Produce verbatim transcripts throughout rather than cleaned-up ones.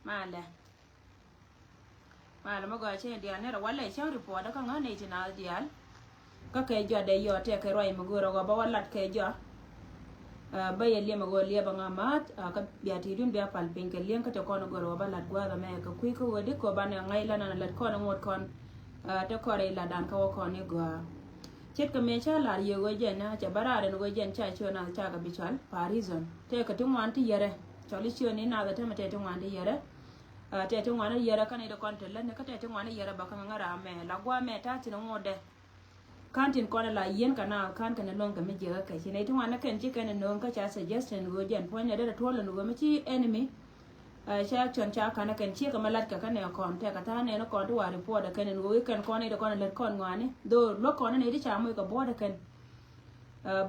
Malɛ. Malɛ mi gɔaa cɛ diaal ni rɛ walɛ cäŋ report kä ŋä nɛy ti naath diaal. Kä kɛ jɔa dee yɔɔ tɛkɛ ruac mi go̱o̱rä ɣɔɔ bä wä lat kɛ jɔa. Bä yɛ liɛm ɛ ɣöö liɛp ɛ ŋa maath kä bia ti̱i̱dun bia pal piny kɛ liɛŋ kä te kɔn go̱o̱rä ɣɔɔ bä lat gua̱a̱th ɛmɛ kɛ kui̱ kä ɣöö di kɔ banɛ ŋa̱c lan an lat kɔn ɛ ŋot kɔn. Te kɔn rɛy lat dan kä wä kɔn i̱ gɔaa. Ce̱tkɛ mëë ca lar yɛ ɣöö jɛn na cɛ bä raar ɛn ɣöö jɛn ca ciö nath ca kɛ bi cɔal pa reason tɛkɛ ti ŋuan ti yɛrɛ. Cɔl i̱ ciö ni nath ɛ tämɛ tɛkɛ ti ŋuan ti yɛrɛ. Tɛkɛ ti ŋuan ti yɛrɛ kä ni ti kɔn te lät ni kä tɛkɛ ti ŋuan ti yɛrɛ bä kä ŋä ram mɛ la gua̱a̱ mɛ ta̱a̱ thi̱n ŋot dɛ. Ka̱n tin kɔn la yieen kɛ na ka̱n kɛn luäŋ kɛ mi jiäkä kɛ ci nɛy ti ŋuan ni kɛn ci kɛn nööŋ kä ca suggestion ɣöö jɛn puɔ̱nydɛ derɛ tuɔl ni ɣöö mi ci enemy. Ca action ca ka̱n kɛn ciek kɛ mi lat kɛ kä nɛ kɔn tɛkɛ tha̱a̱ŋ nɛn kɔn ti wa report kɛn in ɣöö kɛn kɔn nɛy ti kɔn lät kɔn ŋuani dho̱r luäk kɔn nɛy ti ca moc kɛ buɔ̱ɔ̱t kɛn.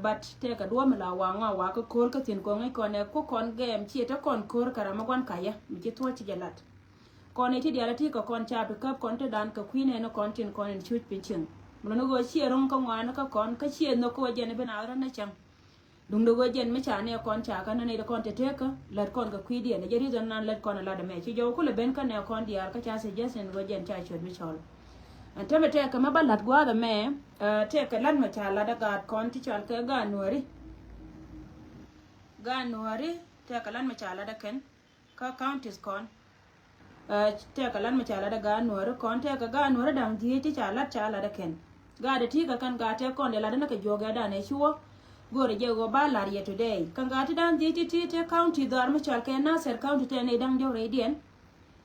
But tɛkɛ duɔ̱ɔ̱p mi la wa ŋɔa wa kä ko̱r kä thi̱n kɔn ŋäc kɔn ɛ ku kɔn gɛɛm ciɛ te kɔn ko̱r kɛ ram mi gua̱n kayä mi ci thuɔ̱c ci jɛ lat. Kɔn i̱ ti diaal a ti kɛ kɔn ca bi käp kɔn ti dan kɛ kui̱ nɛn kɔn tin kɔn in cuc piny cieŋ. Mi luni ɣöö ciɛ ro̱ŋ kä ŋuan kä kɔn kä ciɛ nhök kä wä jɛn bi na ɣän a cäŋ. Duŋdɛ ɣöö jɛn mi ca nɛ kɔn ca kä nä nɛy ti kɔn te tekä lät kɔn kɛ kui̱diɛn a jɛ reason nan lät kɔn a lat ɛmɛ ci jɔw kulɛ ben kä nɛ kɔn diaal kä ca suggestion ɣöö jɛn ca cuɔt bi cɔl. Ɛn tämɛ tɛkɛ mɛ ba la̱t gua̱a̱th ɛmɛ. Tɛkɛ la̱t mɛ ca la̱t a gaat kɔn ti cɔal kɛ gaat nuääri. Gaat nuääri tɛkɛ la̱t mɛ ca la̱t a kɛn. Kä counties kɔn. Tɛkɛ lat mi ca lat ɛ gaat nuääri kɔn tɛkɛ gaat nuääri da̱ŋ dhieec ti ca lat ca lat ɛ kɛn. Gaat ɛ ti kɛ kɛn gaat tɛk kɔn dee lat ɛ ni kɛ juɔk ɛ dan ɛ ci wä. Go̱o̱rɛ jɛ ɣöö ba lar yɛ today kɛn gaat ti da̱ŋ dhieec ti ti tɛk county dhɔaar mi cɔal kɛ Nasir county tɛk nɛy da̱ŋ diɔk rɛydiɛn.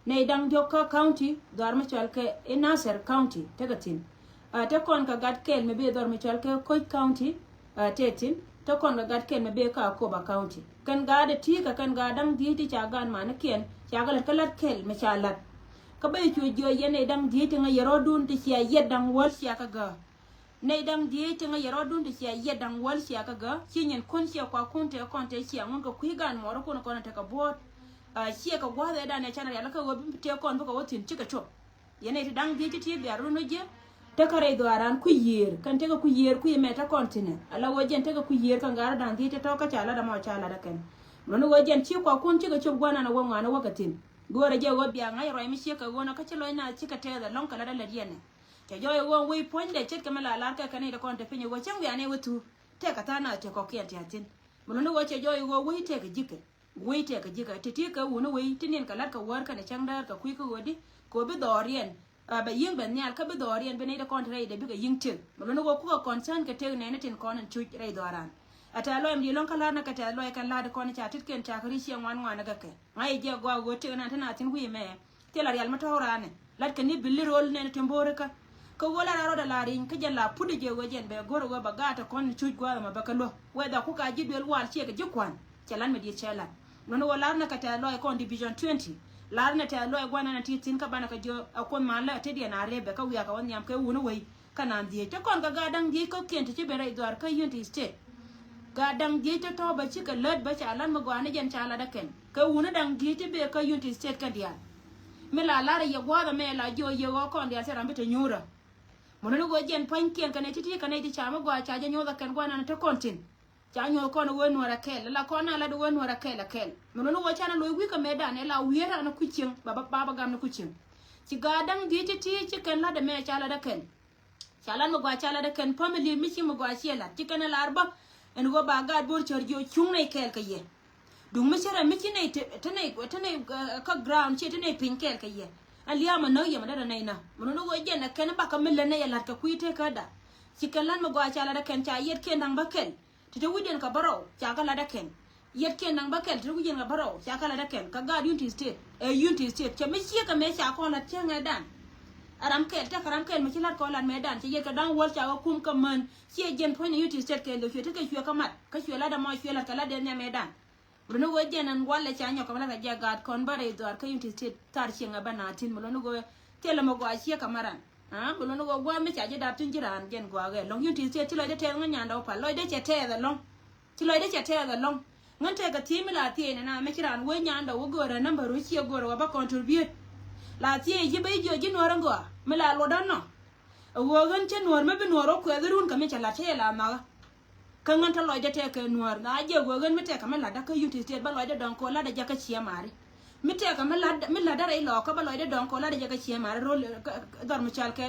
Nɛy da̱ŋ diɔk kä county dhɔaar mi cɔal kɛ i̱ Nasir county tekɛ thi̱n. Te kɔn kɛ gat kɛl mi bi dhɔr mi cɔal kɛ Koc county. Te thi̱n te kɔn kɛ gat kɛl mi bi kä Akoba county kɛn gat ɛ ti kɛ kɛn gat da̱ŋ dhieec ti ca gat manikiɛn ca kɛ lät kä lät kɛl mi ca lat. Kä bä yɛ cuɛ jiɔ yɛn nɛy da̱ŋ dhieec ti ŋä yɛ rɔɔdun ti cia yɛt da̱ŋ wäl cia kä gä. Nɛy da̱ŋ dhieec ti ŋä yɛ rɔɔdun ti cia yɛt da̱ŋ wäl cia kä gä ci nyin kun cia kuakun te kɔn te cia ŋun kɛ kui̱ gat muɔɔrikun kɔn te kɛ buɔ̱ɔ̱t. Ciɛ kɛ gua̱a̱th ɛ dan ɛ can rial kä ɣöö bi te kɔn bikɛ wä thi̱n cikɛ cop. Yɛn nɛy ti da̱ŋ dhieec ti ti bia run wä jiɛ. Tekä rɛy dhɔaaran kui̱ yiëër kɛn tekɛ kui̱ yiëër kui̱ mɛ te kɔn thi̱nɛ ala wä jɛn tekɛ kui̱ yiëër kɛn gaari da̱ŋ dhieec ti tɔ̱ kä ca lat ɛmɔ ca lat ɛ kɛn. Mɛn wä jɛn ci kuakun cikɛ cop gua̱nan ɛ wä ŋuan ɛ wä kɛ thi̱n. Go̱o̱rɛ jɛ wä bia ŋa̱c ruac mi ciek kɛ ɣöö nɔ kä ci lɔc na cikɛ tɛɛth ɛlɔ̱ŋ kɛ lat ɛ lät yɛn ɛ. Cɛ jɔɔc ɛ wä wec puɔ̱nydɛ ce̱tkɛ mi la lar kɛ kɛn nɛy ti kɔn te piny ɛ wä cäŋ wianɛ wä thuuk. Tɛkɛ tha̱a̱ŋ na tɛ kɔkiɛn tia̱a̱ thi̱n. Mɛn wä cɛ jɔɔc ɛ wä wec tɛkɛ ji̱kɛ. Wec tɛkɛ ji̱ kɛ ti̱ti̱ kɛ wuni wec ti nin kɛ la̱t kɛ wäär kɛnɛ cäŋ däär kɛ kui̱ kä ɣöödi kɛ ɣöö bi dhɔɔriɛn. Bɛ yiëŋ bɛ nhial kä bi dhɔɔriɛn bi nɛy ti kɔn ti rɛy dee bikɛ yi̱ŋ tëk mɛ luni ɣöö kukɛ concern kɛ tëk nɛɛni tin kɔn in cuc rɛy dhɔɔran. Ɛ tɛ̈th lɔc mi di̱i̱t lɔ̱ŋ kä la̱r ni kɛ tɛ̈th lɔc kɛn la̱r ti kɔn ca tit kɛn ca kɛ ri̱c ciɛ ŋuan ŋuan ni kɛ kɛ ŋa̱c ɛ jiɛk gɔaa ɣöö tëk nan ti na thi̱n wi̱i̱ mɛ. Thilɛ rial mi tɔ̱ raan ni latkɛ ni bi li rol nɛn ti mbo̱o̱rikä. Kä ɣöö la raan rɔɔdɛ la ri̱ny kä jɛn la put jɛ ɣöö jɛn bɛ go̱r ɣöö bɛ gaat ti kɔn cuc gua̱a̱th ɛmɔ bɛ kɛ luäk whether kukɛ ji̱ duel wal ciɛ kɛ ji̱ kua̱n. Cɛ lat mi di̱i̱t cɛ lat. Nɔn ɣöö lar ni kɛ tɛth lɔc kɔn division twenty. Lar ni tɛth lɔc gua̱n ɛn ti thi̱n kä banɛ kɛ jiö ɛ kuoth man lɛ te diɛn a rep bɛ kä wiak kɛ wä nhiam kɛ wuni wei. Kä nan dhiec te kɔn kɛ gaat da̱ŋ dhiec kä kiɛn ti ci ben rɛy dhuaar kä Unity State. Gaat da̱ŋ dhiec te tɔ̱ bä cikɛ lät bä ca lat mi gɔaa ni jɛn ca lat ɛ kɛn kɛ wuni da̱ŋ dhiec te bee kä Unity State kɛn diaal. Mi la lar yɛ gua̱a̱th ɛmɛ la jiɔ yɛ ɣɔɔ kɔn diaal cɛ ram bi te nyuurä. Mɔnɔ ni ɣöö jiɛn pua̱nykiɛn kɛnɛ ti̱ti̱ kɛnɛ ti ca mi gɔaa ca jɛ nyuɔth ɛ kɛn gua̱n ɛn te kɔn thi̱n. Ca nyuɔth kɔn ɛ ɣöö nuɔr ɛ kɛl la kɔn na lat ɛ ɣöö nuɔr ɛ kɛl ɛ kɛl mɔnɔ ni ɣöö ca na loc wi̱i̱ kɛ mɛ dan ɛ la wi̱i̱ ran ɛ kui̱ cieŋ ba ba ba gam ni kui̱ cieŋ. Ci gaat da̱ŋ dhiec ti̱ti̱ ci kɛn lat ɛmɛ ca lat ɛ kɛn. Ca lat mi gɔaa ca lat ɛ kɛn family mi ci mi gɔaa ciɛ lat ci kɛn ɛ lar bä. Ɛn ɣöö ba gaat bo̱r cär jiɔ cuŋ nɛy kɛɛl kɛ yɛ. Duŋ mi cärɛ mi ci nɛy te nɛy te nɛy kä ground ci te nɛy piny kɛɛl kɛ yɛ. Ɛn lia̱a̱ mɛ näk yɛ mɛ derɛ nɛy nä mɛ nuni ɣöö jɛn ɛ kɛn bakä mi lät nɛy ɛ la̱t kɛ kui̱ te käda. Ci kɛn la̱t mi gɔaa ca la̱t ɛ kɛn ca yɛt kiɛn da̱ŋ bä kɛl. Te te wi̱cdiɛn kɛ bärɔw ca kɛ la̱t ɛ kɛn. Yɛt kiɛn da̱ŋ bä kɛl te te wi̱cdiɛn kɛ bärɔw ca kɛ la̱t ɛ kɛn kɛ gaat Unity State ɛ Unity State cɛ mi ciek kɛ mɛ ca kɔn la̱t cäŋ ɛ dan. Ɛ ram kɛl tekɛ ram kɛl mi ci la̱t kɔn la̱t mɛ dan ci yɛt kɛ da̱ŋ wäl ca kɛ kum kɛ män. Ciɛ jiɛn puɔ̱ny ni Unity State kɛɛl kɛ cuɛ tekɛ cuɛ kä mat kä cuɛ la̱t ɛmɔ cuɛ la̱t kɛ la̱t dɛn nhiam ɛ dan. Bi ni ɣöö jɛn ɛn gua̱l ɛ ca nyɔk kɛ mi la̱t kɛ jɛ gaat kɔn bä rɛy dhuaar kä Unity State thar cieŋ ɛ bä na tin mi luni ɣöö thilɛ mi gɔaa ciek kɛ ma ran. Bi luni ɣöö gua̱a̱th mi ca ji̱ dap tin ji̱ raan jɛn gɔaa ɣɛɛ lɔŋ Unity State ci lɔcdɛ tɛth ŋä nyandɛ wä pal lɔcdɛ cɛ tɛth ɛlɔŋ. Ci lɔcdɛ cɛ tɛth ɛlɔŋ. Ŋän tɛkɛ thiec mi la thiec nɛ na mi ci raan wee nyandɛ wä göörä number wä ciɛ göörä wä bä contribute. La thiec ji̱ bä ji̱ jiɔ ji̱ nuɔ̱ɔ̱r ɛn gɔaa mi la luɔtdä nɔ. Ɛ ɣöö ɣän cä nuɔ̱ɔ̱r mi bi nuɔ̱ɔ̱r wä kuɛth run kɛ mi cɛ la̱t cä yɛ la makä. Kä ŋän te lɔcdä tɛkɛ nuäär na jiɛ ɣöö ɣän mi tɛkɛ mi la̱tdä kä Unity State bä lɔcdä dɔ̱ŋ kɛ ɣöö la̱tdä jakä ciɛ mari. Mi tɛkɛ mi lat mi lat därɛ ilɔ kä bä lɔcdä dɔ̱ŋ kɔ lat jɛ kä ciɛ marɛ rol dhɔr mi cal kɛ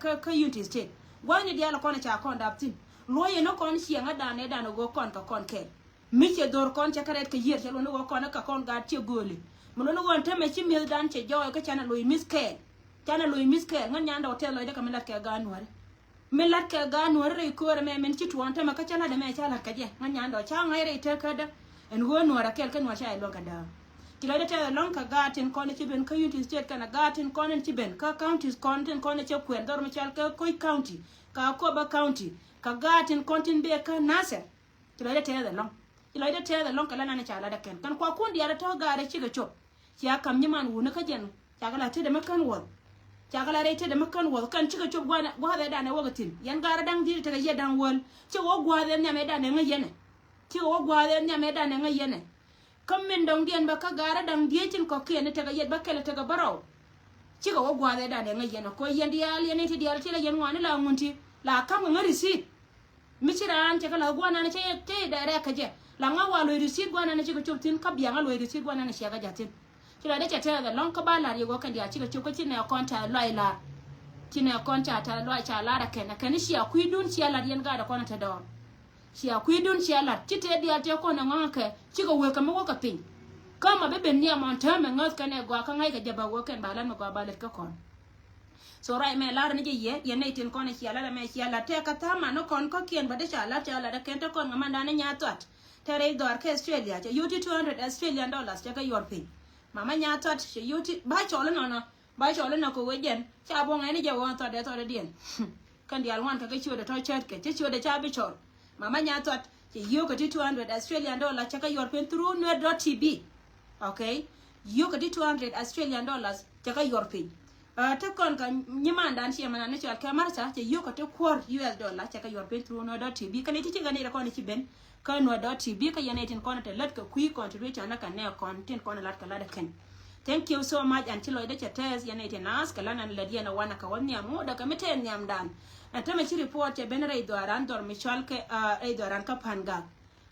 kä kä Unity State. Gua̱thni diaal kɔn ca kɔn dap thi̱n. Luɔyɛ ni kɔn ciɛ ŋä dan ɛ dan ɛ ɣöö kɔn kɛ kɔn kɛɛl. Mi cɛ dhor kɔn cɛ kärɛt kɛ yiër cɛ luɔni ɣöö kɔn kä kɔn gaat ciɛ gööli. Mi luɔni ɣöö tämɛ ci mi̱thdan cɛ jɔɔy kä canɛ lo̱c mi̱th kɛɛl. Canɛ lo̱c mi̱th kɛɛl ŋän nyan dɔw tɛth lɔcdä kɛ mi lat kɛ gaat nuäri. Mi lat kɛ gaat nuäri rɛy köörɛ mɛ min ci tuɔɔn tämɛ kä ca lat ɛmɛ ca lat kɛ jɛ ŋän nyan dɔw ca ŋa̱c rɛy tëkädä. Ɛn ɣöö nuäär a kɛl kä nuäär ca yɛ luäŋ kɛ dääk. Ci lɔcdä tɛth ɛlɔ̱ŋ kɛ gaat tin kɔn ci ben kä Unity State kɛnɛ gaat tin kɔn ci ben kä counties kɔn tin kɔn cɛ kuɛn dhɔr mi cal kɛ Koch County, kä Akobo County, kä gaat tin kɔn tin bee kä Nasir. Ci lɔcdä tɛth ɛlɔ̱ŋ. Ci lɔcdä tɛth ɛlɔ̱ŋ kɛ la nan ca lat ɛ kɛn kɛn kuakun diaal tɔ̱ gaat rɛy cikɛ cop. Cia kam nyiman wuni kä jɛn. Ca kɛ la tetdɛ mi kän wuɔth. Ca kɛ la rɛy tetdɛ mi kän wuɔth kɛn cikɛ cop gua̱a̱thɛ danɛ wäkɛ thi̱n. Yɛn gaarä da̱ŋ di̱t tekɛ yɛ da̱ŋ wäl. Cikɛ wä gua̱a̱thɛ nhiam ɛ danɛ ŋäc yɛnɛ. Cikɛ wä gua̱a̱thɛ nhiam ɛ danɛ ŋäc yɛnɛ. Kä min dɔ̱ŋdiɛn bä kä gaarä da̱ŋ diet tin kɔ̱kiɛn ni tekɛ yɛt bä kɛl tekɛ bärɔw. Cikɛ wä gua̱a̱thɛ danɛ ŋäc yɛnɛ kɔ yɛn diaal yɛn ni ti diaal ti la yɛn ŋuani la ŋun ti la ka̱m kɛ ŋä receipt. Mi ci raan cɛ kɛ la̱th gua̱nan cɛ cɛ direct kä jɛ. La ŋa wa luɔ̱c receipt gua̱nan cikɛ cop thi̱n kä biaŋä luɔ̱c receipt gua̱nan ciɛ kɛ ja̱ thi̱n. Ci la dee cɛ tɛth ɛlɔ̱ŋ kä ba la̱r yɛ ɣöö kɛn diaal cikɛ cop kä ci nɛ kɔn tɛth lɔac la̱r. Ci nɛ kɔn ca tɛth lɔac ca la̱r ɛ kɛn ɛ kɛn ciɛ kui̱dun ciɛ la̱t yɛn gaat ɛ kɔn ɛ te dɔɔr. Ciɛ kui̱dun ciɛ la̱t ci tëë diaal tëë kɔn ɛ ŋɔ̱ŋ ɛ kɛ cikɛ wek kɛ mi wä kɛ piny. Kä ma bi ben nhiam ɔn täämɛ ŋäth kɛn ɛ gɔaa kä ŋa̱ckɛ jɛ ba wek kɛn ba la̱t mi gɔaa ba lät kä kɔn. So right mɛ lar ni jɛ yɛ yɛ nɛy tin kɔn cia lat ɛmɛ cia lat tɛk kä tha̱a̱ŋ man ni kɔn kä kiɛn bä dee ca lat ca lat ɛ kɛn te kɔn ŋa man dan ni nya thuat. Te rɛy dhɔr kä Australia cɛ yoti two hundred Australian dollars cɛ kɛ yuɔr piny. Mama nya thuat cɛ yoti ba cɔl inɔnɔ ba cɔl inɔ kɛ wee jɛn ca buɔŋ ɛn jɛ wä thuat dee thuat dee diɛn. Kɛn diaal ŋuan kɛ kɛ ciötdɛ tɔ̱ cäät kɛ cɛ ciötdɛ ca bi cɔl. Mama nya thuat cɛ yio̱kɛ ti two hundred Australian dollar cɛ kɛ yuɔr piny through nuer dot T V. Okay. Yio̱kɛ ti two hundred Australian dollars cɛ kɛ yuɔr piny. Te kɔn kɛ nyimandan ciɛ mɛn an ni cɔal kɛ Martha cɛ yio̱kɛ ti kuɔr U S dollar cɛ kɛ yuɔr piny through nuer dot T V kɛn i̱ ti ci kɛn i̱ rɛ kɔn i̱ ci ben. Kä nuer dot T V kä yɛn i̱ tin kɔn i̱ te lät kɛ kui̱ contribution ni kɛ nɛ kɔn tin kɔn i̱ lat kɛ lat i̱ kɛn. Thank you so much an ci lɔcdä cɛ tɛth yɛn i̱ tin naas kɛ lat an lät yɛn i̱ wanɛ kɛ wä nhiam ŋo̱o̱dä kɛ mi tɛth nhiamdan. Ɛn tämɛ ci report cɛ ben rɛy dhɔaran dhɔr mi cɔal kɛ rɛy dhɔaran kä Pangak.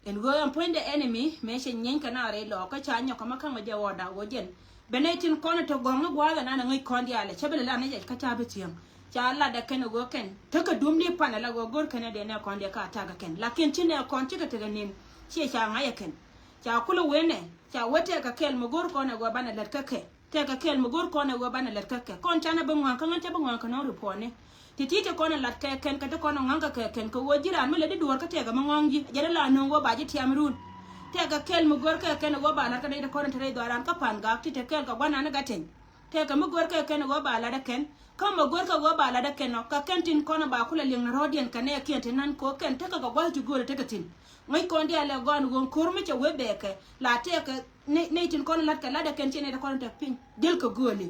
Ɛn ɣöö ɛn puɔ̱nydɛ enemy mëë cɛ nyieny kɛ na rɛy lɔɔk kä ca nyɔk kä ma ka̱ŋ ɔ jɛ ɣɔɔda ɣöö jɛn. Bɛ nɛy tin kɔn ɛ te gɔ̱ŋ ni gua̱a̱th ɛnan ɛ ŋäc kɔn diaalɛ cä bɛ lɛ la nɛy ɛ kä ca bi thiäŋ. Ca lat ɛ kɛn ɛ ɣöö kɛn te kɛ duumdi pan ɛ la ɣöö go̱r kɛn ɛ dee nɛ kɔn diɛ ka attack ɛ kɛn lakin ci nɛ kɔn cikɛ tekɛ nin. Ciɛ ca ŋa̱c ɛ kɛn ca kulɛ wen ɛ ca wä tɛk kɛ kɛl mi go̱r kɔn ɛ ɣöö banɛ lät kä kɛ. Tɛkɛ kɛl mi go̱r kɔn ɛ ɣöö banɛ lät kä kɛ kɔn canɛ bi ŋɔaŋ kä ŋän cä bi ŋɔaŋ kɛ nɔŋ ripuɔni. Ti ti ti kɔn ɛ lat kɛ kɛn kɛ ti kɔn ɛ ŋɔaŋ kɛ kɛ kɛn kɛ ɣöö ji̱ raan mi lät di duɔ̱ɔ̱r kä tɛkɛ mi ŋɔaŋ ji̱ jɛ di la nöŋ ɣöö ba ji̱ tiam run. Tɛkɛ kɛl mi go̱r kɛ kɛn ɛ ɣöö ba lat kä nɛy ti kɔn ɛ te rɛy dhɔaran kä Pangak ti te kɛl kɛ gua̱nan gatɛny. Tɛkɛ mi go̱r kɛ kɛn ɛ ɣöö ba lat ɛ kɛn kä mi go̱r kɛ ɣöö ba lat ɛ kɛn ɔ kɛ kɛn tin kɔn ɛ ba kulɛ liŋ ni rɔ̱ɔ̱diɛn kɛ nɛɛkiɛn ti nan ko̱ kɛn tekɛ kɛ gua̱th ti gööl ɛ tekɛ thi̱n. Ŋäc kɔn diaal ɛ gɔn ɣöö ko̱r mi cɛ wee bɛɛkɛ la tɛkɛ nɛy tin kɔn lat kɛ lat ɛ kɛn ci nɛy ti kɔn tɛ piny jäl kɛ gööli.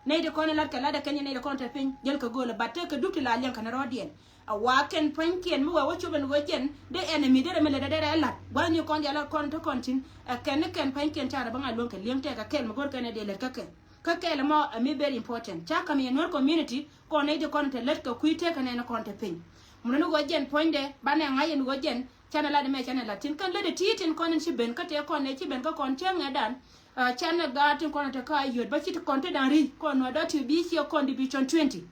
Nɛy ti kɔn lat kɛ lat ɛ kɛn ci nɛy ti kɔn tɛ piny jäl kɛ gööli bat tɛkɛ dup ti la liɛŋ kɛn rɔɔdiɛn. A wa kɛn pa̱nykiɛn mi wee wä cop ɛn ɣöö jɛn dee enemy derɛ mi lät ɛ derɛ ɛ lat gua̱thni kɔn diaal ɛ kɔn te kɔn tin ɛ kɛn ni kɛn pa̱nykiɛn carɛ bä ŋa̱c luäŋ kɛ liɛŋ tɛkɛ kɛl mi go̱r kɛn ɛ dee lät kä kɛ. Kä kɛl ɛmɔ ɛ mi very important ca ka̱m yɛ Nuer community kɔn nɛy ti kɔn te lät kɛ kui̱ tëëkɛ nɛn kɔn te piny. Mun ni ɣöö jɛn puɔ̱nydɛ banɛ ŋa̱c ɛn ɣöö jɛn canɛ lat ɛmɛ canɛ lat tin kɛn lät ɛ ti̱i̱ tin kɔn in ci ben kä tëë kɔn ɛ ci ben kä kɔn cäŋ ɛ dan. Canɛ gaat tin kɔn ɛ te kä a yöt bä ci ti kɔn te dan ri̱c kɔn nuɛ dɔ̱ ti bi ciɛ kɔn division twenty.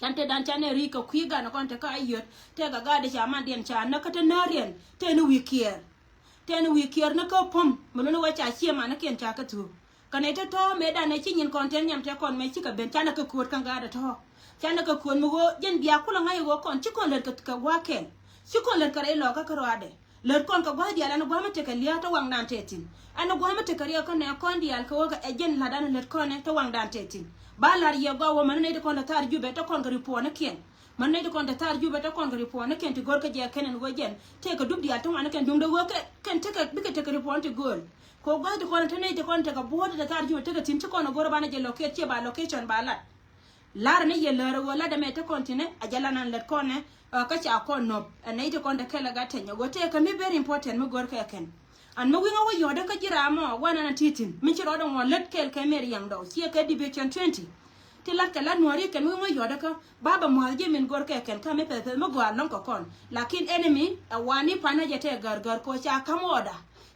Can te dan canɛ ri̱c kɛ kui̱ gan kɔn te kä a yöt tëë kɛ gaat dee ca mandiɛn ca näk kä te nääriɛn tëë ni wi̱i̱ kiɛɛr. Tëë ni wi̱i̱ kiɛɛr ni kä pom mi luni wä ca ciɛ manikiɛn ca kä thuuk. Kɛ nɛy tɔ̱tɔ̱ mëë danɛ ci nyin kɔn tɛn nhiam tɛ kɔn mëë cikɛ ben canɛ kɛ kööt kä gaat ɛ tɔ̱. Canɛ kɛ kööt mi ɣöö jɛn bia kulɛ ŋa̱c ɛ ɣöö kɔn ci kɔn lät kɛ gua̱a̱k kɛl. Ci kɔn lät kɛ rɛy lɔɔkä kä rɔaadɛ. Lät kɔn kɛ gua̱a̱k diaal ɛn gua̱a̱k mi tekɛ lia̱a̱ te waŋdan te thi̱n. Ɛn gua̱a̱k mi tekɛ riɛk kä nɛ kɔn diaal kɛ ɣöö kɛ ɛ jɛn la̱t ɛn lät kɔnɛ te wa̱ŋdan tɛthin. Ba la̱r yɛ gɔaa wä mäni nɛy ti kɔn te thaar Jubɛ te kɔn kɛ ripuɔnikiɛn. Mäni nɛy ti kɔn te thaar Jubɛ te kɔn kɛ ripuɔnikiɛn ti go̱r kä jɛ kɛn ɛn ɣöö jɛn tekɛ dup diaal te waŋnikiɛn duundɛ ɣöö kɛn tekɛ bikɛ tekɛ ripuɔni ti gööl. Kɛ ɣöö gua̱a̱th ti kɔn te nɛy ti kɔn tekɛ buɔ̱ɔ̱t te thaar Jubɛ tekɛ thi̱n ci kɔn ɛ go̱r banɛ jɛ location ciɛ ba location ba lat. La̱rä ni yɛ läärä ɣöö la̱t ɛmɛ te kɔn ti̱nɛ a jɛ la̱t nan lät kɔnɛ. Kä ca kɔn nɔp ɛ nɛy ti kɔn te kɛl ɛ gat tɛny ɛ ɣöö tëëkɛ mi very important mi gör kɛ kɛn. An mi wi̱ŋä wä yɔ̱hdä kä ji̱ raam ɔ wanɛ na ti̱ti̱n mi ci rɔɔdɛ ŋuɔ lät kɛɛl kɛ mi riaŋdɔ ciɛ kɛ division twenty. Ti la̱t kɛ la̱t nuɔ̱ɔ̱ri kɛn wi̱ŋä yɔ̱hdä kä ba bɛ mua̱th ji̱ min gör kɛ kɛn kä mi pɛth pɛth mi gɔaa lɔ̱ŋ kɛ kɔn. Lakin enemy ɛ wani panä jɛ tɛ gär gär kɛ ɣöö ca ka̱m ɣɔɔda.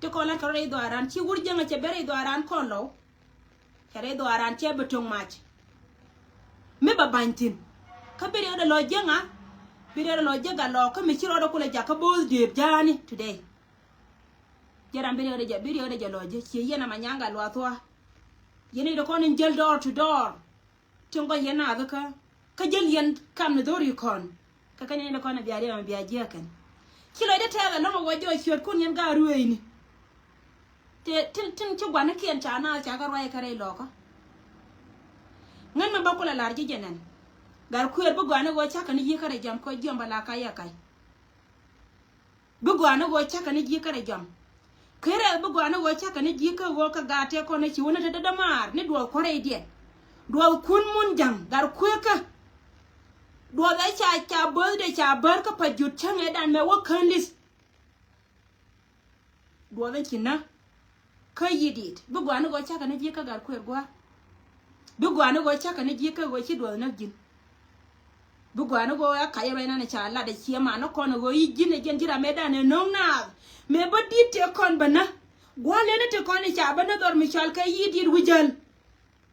Ti kɔn lat kɛ rɔ rɛy dhɔaaran ci wur jiäŋä cɛ ben rɛy dhɔaaran kɔn lɔw. Cɛ rɛy dhɔaaran cɛ bi toŋ mac. Mi ba ba̱ny thi̱n kä bi riɛkdɛ lɔ jiäŋä. Bi riɛkdɛ lɔ jiäŋä lɔ kä mi ci rɔɔdɛ kulɛ jakä bo̱o̱th dëëp ja̱a̱ni today. Jɛ ram bi riɛkdɛ jɛ, bi riɛkdɛ jɛ lɔ jiäŋ ciɛ yɛn ama nyaŋ gat luath thua. Yɛn i̱ dee kɔn in jäl door to door. Tin gɔny yɛn naath kä kä jäl yɛn kam ni dhori kɔn. Kä kɛn yɛn kɔn a bia riɛm a bia jiɛ kɛn. Ci lɔcdä tɛɛth ɛlɔ̱ŋ a wä jɔɔc ciötkun yɛn gaat rueecni. Tin, tin ci gua̱nikiɛn ca naath ca kɛ ruac kɛ rɛy lɔkä. Ŋän mi bä kulɛ lar ji̱ jɛ nɛn. Gat kuëër bi gɔaa ni ɣöö cakɛ ni ji̱ kä rɛy jɔam kɛ jiɔam bä la kac ɛ kac. Bi gɔaa ni ɣöö cakɛ ni ji̱ kä rɛy jɔam. Kɛ rɛth bi gɔaa ni ɣöö cakɛ ni ji̱ kä ɣöö kä gaat tëë kɔn ni ci wä ni te dädä maar ni duɔth kuɔ̱n rɛydiɛn. Duɔth kun mun ja̱ŋ gat kuëëkä. Duɔth ɛ ca, ca birthday ca bär kä pa jut cäŋ ɛ dan mɛ wä kän li̱th. Duɔth in ci näk kä yi̱ dit. Bi gɔaa ni ɣöö cakɛ ni ji̱ kä gat kuëër gua̱a̱r. Bi gɔaa ni ɣöö cakɛ ni ji̱ kä ɣöö ci duɔth näk ji̱n. Bi gɔaa ni ɣöö a kac ruac nan ca lat a ciɛ man ni kɔn ɣöö yi̱ ji̱n ɛ jiɛn ji̱ ram mëë dan ɛ no̱o̱ŋ naath. Mëë bä dit tëë kɔn bä näk. Gua̱a̱r leni tëë kɔn i̱ ca bä näk dhɔr mi cɔal kɛ yi̱ dit wi̱c jäl.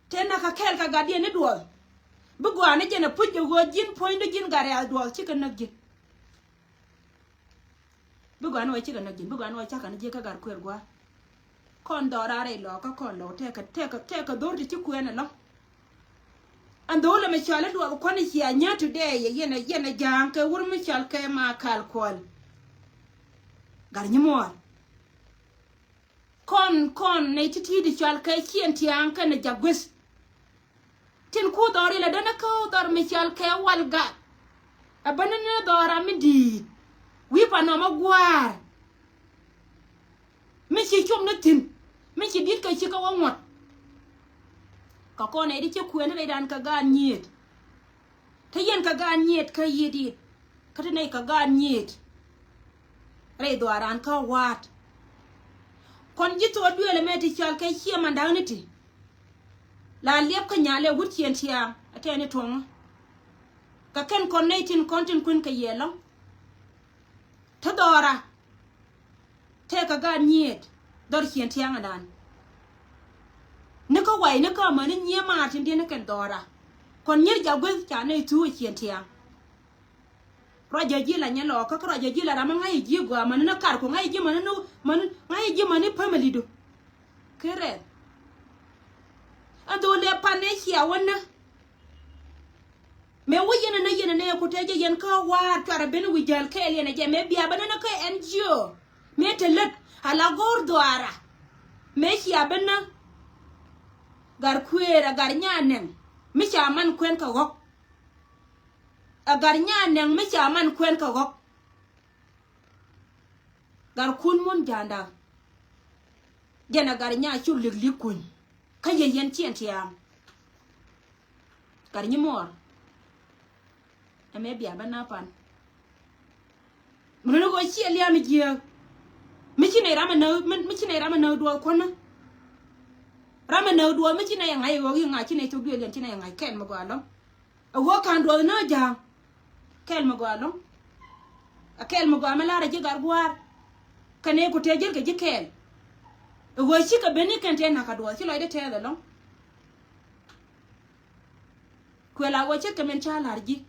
Tëë näk kɛ kɛɛl kɛ gatdiɛn ni duɔth. Bi gɔaa ni jɛn ɛ puc ɛ ɣöö ji̱n puɔ̱nydu ji̱n gat rɛ̈ɛ̈th duɔth cikɛ näk ji̱n. Bi gɔaa ni wä cikɛ näk ji̱n, bi gɔaa ni wä cakɛ ni ji̱ kä gat kuëër gua̱a̱r. Kɔn dhɔra rɛy lɔkä kɔn lɔw tɛkɛ, tɛkɛ, tɛkɛ dhor ti ci kuɛn ɛlɔ̱ŋ. Ɛn dhor lɛ mi cɔal i̱ duɔth kuɔn i̱ cia nyä today yɛ yɛn ɛ, yɛn ɛ ja̱a̱ŋ kɛ wur mi cɔal kɛ ma kal kuɔl. Gat nyi muɔɔr. Kɔn, kɔn nɛy ti̱ti̱ di cɔal kɛ ciɛn tia̱a̱ŋ kɛnɛ jak gueth. Tin ku dhɔr ilɛ däni kä dhɔr mi cɔal kɛ wal gat. Ɛ bäni ni dhɔra mi di̱i̱t. Wi̱i̱ pa nɔmɔ gua̱a̱r. Mi ci cum ni thi̱n. Mi ci di̱t kɛ ci kä wä ŋuɔ̱t. Kɛ kɔn nɛy di ci kuëni rɛydan kɛ gaat nyiet. Te yɛn kɛ gaat nyiet kä yi̱ dit. Kä te nɛy kɛ gaat nyiet. Rɛy dhuaaran kä wa̱a̱t. Kɔn ji̱ thok duëël ɛmɛ ti cɔal kɛ ciɛ mandakni ti. La liɛp kä nyalɛ wut ciɛn tiaam a tɛɛni tuɔ̱ŋä. Kɛ kɛn kɔn nɛy tin kɔn tin kuën kɛ yɛ lɔ̱ŋ. Te dhɔra. Tëëkɛ gaat nyiet dhɔr ciɛn tiaŋ anan. Ni kä way ni kä amäni nyiee maar tin diɛn ni kɛn dhɔra. Kɔn nyier jak gueth ca nɛy thuu ɛ ciɛn tiaŋ. Ruac jɛ ji̱ la nyɛ lɔɔkä kä ruac jɛ ji̱ la ram mi ŋa̱c ji̱ gɔaa mäni ni karku ŋa̱c ji̱ mäni ni mäni ŋa̱c ji̱ mäni pämɛ lidu. Kä rɛth. Ɛn dhok lɛ pan nɛ cia wä nä. Mëë wä yɛn ɛnɛ yɛn ɛnɛ ku tɛ jɛ yɛn kä wa̱a̱ cuarɛ ben wi̱c jäl kɛɛl yɛn ɛ jɛ mëë bia bä nänä kä N G O. Mëë te lät ala go̱o̱r dhuaara. Mëë cia ben nä. Gar kuëër a gar nyaa nɛŋ mi ca man kuɛn kɛ ɣɔ̱k. A gar nyaa nɛŋ mi ca man kuɛn kɛ ɣɔ̱k. Gar kun mun ja̱a̱nda. Jɛn a gar nyaa cu lik lik kuny. Kä yɛ yɛn ciɛn tiaam. Gar nyi muɔɔr. Ɛmɛ bia bä na pan. Mi luni kɔ ciɛ liam jiääk. Mi ci nɛy ram ɛ näk, mi, mi ci nɛy ram ɛ näk duɔɔk kuɔnä. Ram ɛ näk duɔɔk mi ci nɛy ɛ ŋa̱c ɛ ɣɔk i̱ ŋa̱c ci nɛy thok duëël yɛn ci nɛy ɛ ŋa̱c kɛn mi gɔaa lɔ̱ŋ. Ɛ ɣɔk ka̱n duɔɔk näk ja̱a̱ŋ. Kɛl mi gɔaa lɔ̱ŋ. Ɛ kɛl mi gɔaa mi la̱rä ji̱ gat gua̱a̱r. Kɛ nɛy ku tëë ji̱l kɛ ji̱ kɛɛl. Ɛ ɣöö cikɛ ben ni kɛn tëë na̱k kɛ duɔth ci lɔcdä tɛɛth ɛlɔ̱ŋ. Kuɛ la ɣöö ce̱tkɛ min ca la̱r ji̱.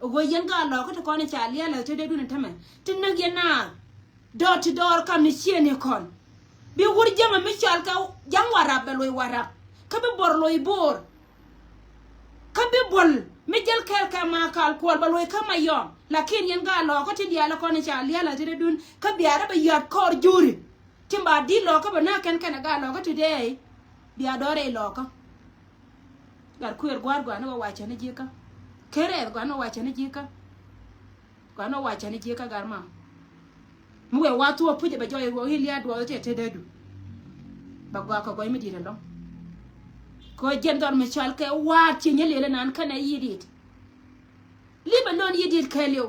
Ɛ ɣöö yɛn gaat lɔɔkä ti kɔn i̱ ca lia̱a̱ la̱th te dee dun in tämɛ ti näk yɛn naath. Dɔɔr ti dɔɔr kam ni ciëëni kɔn. Bi wur jiäŋä mi cɔal kɛ ja̱ŋ warap bɛ loc warap. Kä bi bo̱r loc bo̱r. Kä bi buɔl mi jäl kɛɛl kɛ ma kal kuɔl bɛ loc kä ma yɔm. Lakin yɛn gaat lɔɔkä ti diaal kɔn i̱ ca lia̱a̱ la̱th te dee dun kä bia rɛ bɛ yɔat kɔɔr juri. Tin ba di̱t lɔɔkä bɛ nä kɛn kɛn ɛ gaat lɔɔkä today. Bia dɔɔr rɛy lɔɔkä. Gat kuëër gua̱a̱r gɔaa ni wä wacä ni ji̱kä. Ker rɛɛth gɔaa ni wä wacä ni ji̱kä. Gɔaa ni wä wacä ni ji̱kä gat ma. Mi wëë wa thuɔɔk puc ɛ bɛ jɔɔc ɛ ɣöö i̱ lia̱a̱ duɔɔth tëë te dee du. Bɛ gɔaa kɛ gɔc mi di̱i̱t ɛlɔ̱ŋ. Kɛ ɣöö jiɛn dhɔr mi cɔal kɛ wa̱a̱ ci nyɛ lëël ɛnan kɛnɛ yi̱ di̱i̱t. Leave alone yi̱ di̱i̱t kɛɛliw.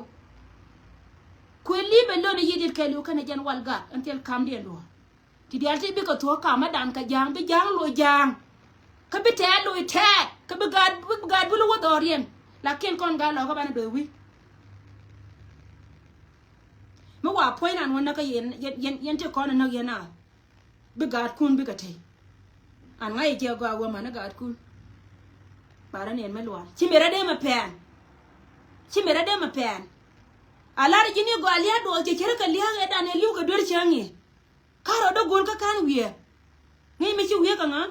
Kuëë leave alone yi̱ di̱i̱t kɛɛliw kɛnɛ jiɛn wal gat ɛn thil kamdiɛn duɔ̱ɔ̱r. Ti diaal ti bikɛ thuɔ̱k kamädan kɛ ja̱a̱ŋ bi ja̱a̱ŋ loc ja̱a̱ŋ. Kä bi tɛɛt loc tɛɛt kä bi gaat bi gaat bi loc wä dhɔriɛn. Lakin kɔn gaat lɔkä banɛ do̱th wi̱i̱. Mi wa puɔ̱ny ran wä näk kä yɛn yɛn yɛn ti kɔn näk yɛn a. Bi gaatkun bikɛ tey. An ŋa̱c jɛ gɔaa wä mani gaatkun. Bara ni ɛn mi lual ci mi rɛ dee mɛ pɛn. Ci mi rɛ dee mɛ pɛn. A lar ji̱ ni gɔaa lia̱a̱ duɔth cɛ cɛ rɛ kɛ lia̱a̱ ɛ dan ɛ li̱w kɛ duer cäŋ i̱. Ka rɔ dee go̱l kä ka̱n wiee. Ŋi̱i̱c mi ci wiee kɛ ŋa.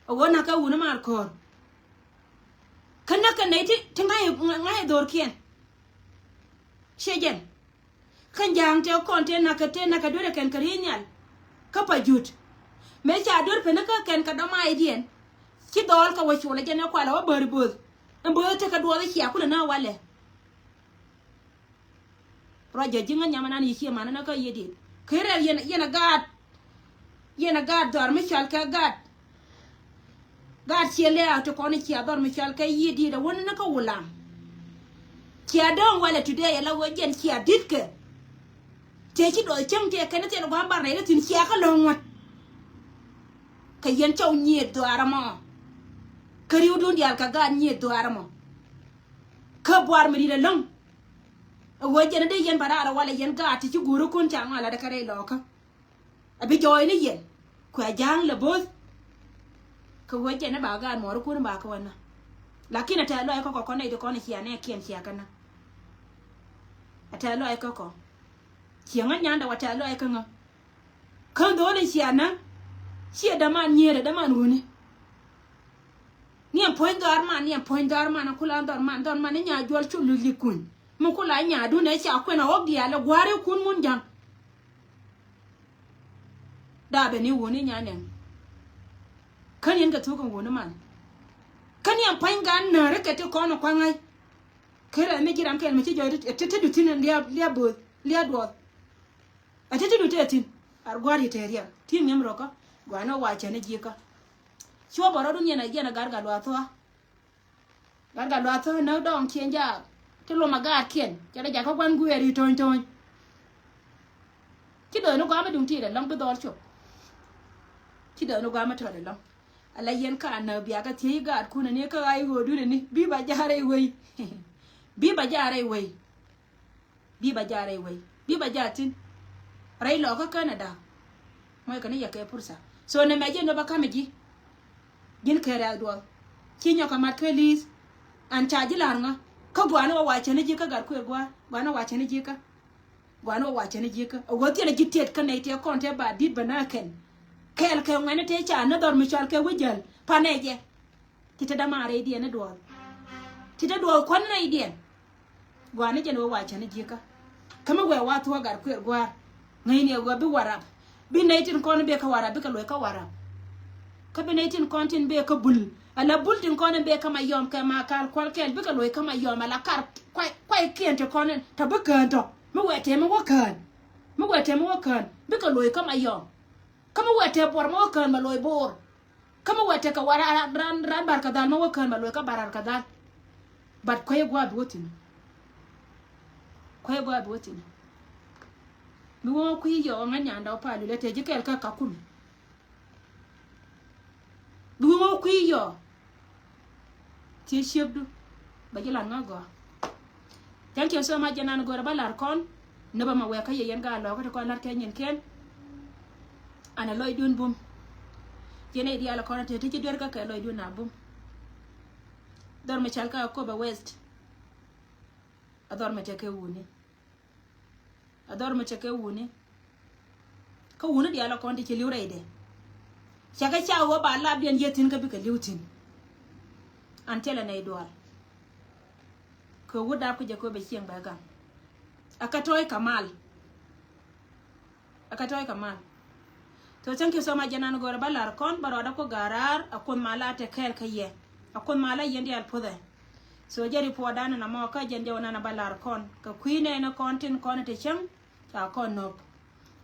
A wä nak kɛ wuni maar ko̱r. Kä näk kɛ nɛy ti ti ŋa̱c ŋa̱c dhorkiɛn. Ciɛ jɛn. Kä ja̱a̱ŋ tëë kɔn tëë nakä tëë nakä duerɛ kɛn kɛ ri̱i̱ nhial. Kä pa jut mëë ca duer peni kä kɛn kɛ dɔ̱ma̱a̱cdiɛn. Ci dhɔɔl kɛ wä culɛ jɛn ɛ kualɛ wä bäri bo̱o̱th. Ɛn bo̱o̱th tekɛ duɔɔth i̱ cia kulɛ na walɛ. Ruacä ji̱ ŋä nyam anan yi cie man anan kä yiëë dit. Kërɛ yɛn yɛn a gaat. Yɛn a gaat dhɔr mi cɔal kɛ gaat. Gaat ciɛ lɛ a ti kɔn i̱ cia dhɔr mi cɔal kɛ yiëë dit a wä ni ni kä Wulaŋ. Cia dɔ̱ŋ walɛ today ala wä jɛn cia di̱t kɛ. Tëë ci dɔɔth cäŋ tëë kɛn ni thiɛn gua̱a̱m bar nɛy ni thi̱n cia kä lo̱ŋ ŋuɔ̱t. Kɛ yɛn cɔw nyiëë dhuaar ɛmɔ. Kä ri̱wdun diaal kɛ gaat nyiëë dhuaar ɛmɔ. Kä buar mi di̱t ɛlɔ̱ŋ. A wä jɛn a dee yɛn ba raar a walɛ yɛn gaat ti ci guurikun ca ŋɔal a dee kɛ rɛy lɔɔkä. A bi jɔɔy ni yɛn kuɛ ja̱a̱ŋ lɛ bo̱o̱th. Kɛ wee jɛn ni ba gaat muɔɔrikun ba kɛ wä na. Lakin a tɛ̈ lɔc kä kɔ kɔn nɛy ti kɔn cia nɛ kiɛn cia kɛ na. A tɛ̈ lɔc kä kɔ. Ciɛ ŋä nyandɛ wa tɛ̈ lɔc kä ŋä. Kä dho̱o̱l in cia na. Ciɛ däman nyiëërɛ däman wuni. Niɛn puɔ̱ny dhɔr man niɛn puɔ̱ny dhɔr man a kula dhɔr man dhɔr man ni nya juɔl cu luc li kuny. Mi kula nya dun ɛ ca kuɛn a ɣɔk diaal ɛ gua̱a̱r ikun mun ja̱ŋ. Daabɛ ni wuni nya nɛŋ. Kä niɛn kɛ thuk in wuni man. Kä niɛn puɔ̱ny gan nääri kɛ ti kɔn ɛ kua̱ŋ ŋa̱c. Kërɛ mi ji̱ ram kɛl mi ci jɔy ti ti ti du thin in liab liab bo̱o̱th liab duɔth. A ti ti du tëë thi̱n ar gua̱a̱r yi tëë riɛk ti ŋi̱em rɔkä. Gua̱a̱n ɔ wa cäni ji̱kä. Cuɔ bä rɔ̱dun yɛn a yɛn a gar gal wa thua̱a̱. Gar gal wa thua̱a̱ näk dɔɔŋ ciëŋ jaak ti lom a gaatkiɛn cɛ rɛ jakä gua̱n guiɛɛr yi to̱ny to̱ny. Ci dööni gua̱a̱m a duŋ ti̱i̱t ɛlɔ̱ŋ bi dhɔɔl cop. Ci dööni gua̱a̱m a tɔt ɛlɔ̱ŋ. Ala yɛn ka näk biakä thiec gaatkun ani kä ɣa̱c ɣöödun ani bi ba ja̱a̱r rɛy wei. Bi ba ja̱a̱r rɛy wei. Bi ba ja̱a̱r rɛy wei bi ba ja̱a̱r thi̱n. Rɛy lɔɔkä Canada. Mɔc kɛ ni yɛ kɛ pursa. So nɛ mɛ ji̱ nɔ ba ka̱mɛ ji̱. Ji̱n kɛ rɛ̈th duɔth ci nyɔk kɛ mat kɛ li̱i̱th. An ca ji̱ la̱r ŋä kä gua̱a̱n wä wa cäni ji̱ kä gat kuëë gua̱a̱r gua̱a̱n wä wa cäni ji̱ kä. Gua̱a̱n wä wa cäni ji̱ kä a wä thiɛn a ji̱ tiɛt kä nɛy tëë kɔn tëë ba di̱t bä na kɛn. Kɛɛl kɛ ŋuɛ̈ni tëë ca nä dhɔr mi cɔal kɛ wä jäl panɛ jɛ. Ti te dämaar rɛy diɛn ni duɔth. Ti te duɔth kuɔn nɛy diɛn. Gua̱a̱ni jɛn wä wa cäni ji̱kä. Kä mi wee wa thuɔ̱k gat kuëër gua̱a̱r. Ŋäcni ɛ wä bi warap. Bi nɛy tin kɔn bi kä warap bikɛ loc kä warap. Kä bi nɛy tin kɔn tin bi kä bul ala bul tin kɔn bi kä ma yɔm kɛ ma kal kual kɛl bikɛ loc kä ma yɔm ala kar kuay kuay kiɛn ti kɔn in tɔ bi kään tɔ. Mi wee tɛm mi wä kään. Mi wee tɛm mi wä kään bikɛ loc kä ma yɔm. Kä mi wee tɛm buɔr mi wä kään ma loc bo̱o̱r. Kä mi wee tekɛ wa ran ran ran bar kɛ dhal ma wä kään ma loc kä bar rar kɛ dhal. But kuecä gua̱a̱ bi wä thi̱n. Kuecä gua̱a̱ bi wä thi̱n. Mi wä kui̱ yɔɔ ŋä nyanda wä pal lulɛ tëë ji̱ kɛɛl kä kakumi. Bi wä kui̱ yɔɔ. Thiec ciekdu bɛ ji̱ lat ŋä gɔaa. Thank you so much jɛ nan go̱rɛ ba lar kɔn. Nä bä ma wɛɛkä yɛ yɛn gaa lɔɔkä ti kɔn lat kɛ nyin kɛn. An a lɔcdun bum. Yɛn a i̱ diaal kɔn a te ti ci duer kä kɛ lɔcdun a bum. Dhɔr mi cal kä Akoba West. A dhɔr mi tekɛ wuni. A dhɔr mi tekɛ wuni. Kä wuni diaal a kɔn ti ci li̱w rɛydɛ. Cakɛ ca wä ba lap diɛn yɛ thi̱n kä bikɛ li̱w thi̱n. An thilɛ nɛy dual. Kɛ wut dap kä jɛ kɛ bɛ cieŋ bɛ gaŋ. A kä tɔy kɛ mal. A kä tɔy kɛ mal. So thank you so much jɛ nan go̱rɛ ba lar kɔn ba rɔɔdä ku ga̱raar a kuoth mal a te kɛɛl kä yɛ. A kuoth mal a yɛn diaal puthɛ. So jɛ report dan na mɔ kä jɛn jɛ wä nan a ba lar kɔn kɛ kui̱ nɛɛni kɔn tin kɔn te cäŋ. Ca kɔn nop.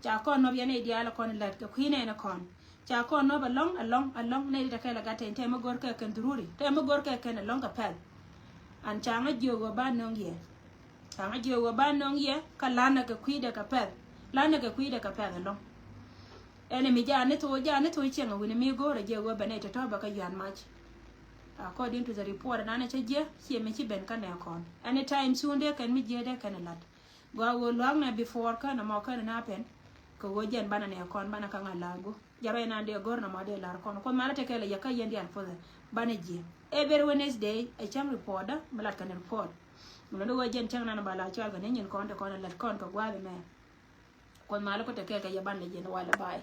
Ca kɔn nop yɛn i̱ diaal kɔn lät kɛ kui̱ nɛɛni kɔn. Ca kɔn nop alɔŋ alɔŋ alɔŋ nɛy ti te kɛl a gat tɛn tɛm mi go̱r kɛ kɛn dhururi tɛm mi go̱r kɛ kɛn alɔŋ kɛ pɛl. An ca ŋä jiök ɣöö ba nöŋ yɛ. Ca ŋä jiök ɣöö ba nöŋ yɛ kä lanɛ kɛ kui̱dɛ kɛ pɛl. Lanɛ kɛ kui̱dɛ kɛ pɛl alɔŋ. Ɛn mi jaa ni thok jaa ni thok cieŋ a wi̱ni mi go̱o̱rɛ jiök ɣöö bɛ nɛy tɔ̱tɔ̱ bɛ kɛ yuan mac. According to the report nanɛ cä jiɛ cie mi ci ben kä nɛ kɔn anytime soon dee kɛn mi jiɛ dee kɛn lat. Gɔaa ɣöö luaak nɛ before känɛ mɔ känɛ na pɛn. Kɛ ɣöö jɛn banɛ nɛ kɔn banɛ kä ŋa̱ la̱a̱ŋ gu. Jɛ ruac nan dee go̱r na ma dee lar kɔn. Kuoth malä tekɛ lɛ yɛ kä yɛn diaal puɔth. Banɛ jiɛ. Every Wednesday ɛ cäŋ report dä mi lat kɛn report. Mi lɔni wä jɛn cäŋ nan ba la cɔal kɛn nyin kɔn te kɔn lat kɔn kɛ gua̱a̱th mɛ. Kuoth malä ku tekɛ kɛ yɛ banɛ jiɛ ni walɛ ba̱a̱y.